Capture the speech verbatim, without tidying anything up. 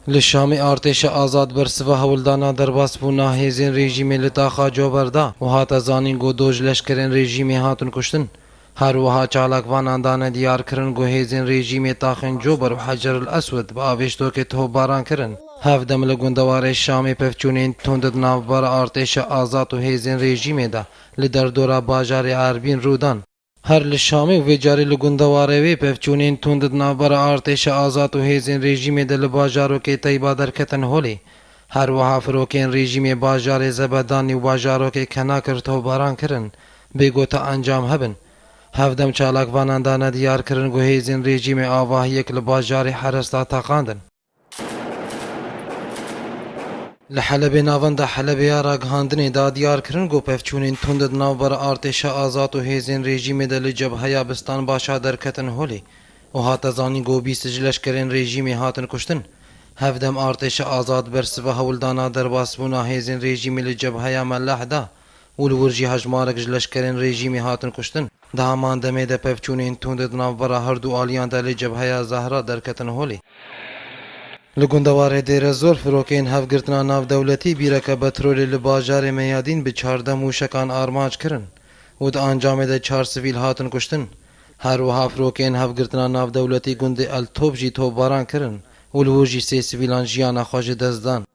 Li Şamê artêşa azad bersiva hewldana derbasbûna hêzên rejîmê li taxa Cober da û hate zanîn ku du ji leşkerên rejîmê hatin kuştin. Her wiha çalakvanan dane diyar kirin ku hêzên rejîmê taxên Cober û Hecer el Eswed bi avêştokê topbaran kirin. Hevdem li gundewarê Şamê pevçûnên tund di navbera artêşa azad û hêzên rejîmê de li derdora bajarê Erbîn rû dan. Her li Şamê û vê carê li gundewarê wê pevçûnên tund di navbera artêşa azad û hêzên rejîmê de li bajarokê Teyba derketin holê. Her wiha firokên rejîmê bajarê Zebedanî û bajarokê Kenakir topbaran kirin, bê ku te encam hebin. Hevdem çalakvanan dane diyar kirin ku hêzên rejîmê avahiyek li bajarê Heresta teqandin. Li Helebê navenda Helebê ya ragihandinê da diyar kirin ku pevçûnên tund di navbera artêşa azad û hêzên rejîmê de li cebheya Bistan Başa derketin holê û hate zanîn ku bîst ji leşkerên rejîmê hatin kuştin. Hevdem artêşa azad bersiva hewldana derbasbûna hêzên rejîmê li cebheya Meleh da û li wir jî hejmarek ji leşkerên rejîmê hatin kuştin. Di heman demê de pevçûnên tund di navbera herdu aliyan de li cebheya Zehra derketin holê. Li gundewarê Dêrezor firokeyên hevgirtina navdewletî bîreke petrolê li bajarê Meyadîn bi çardeh mûşekan armanc kirin û di encamê de çar sivîl hatin kuştin. Her wiha firokeyên hevgirtina navdewletî gundê El Top jî topbaran kirin û li wir jî sê sivîlan jiyana xwe ji dest dan.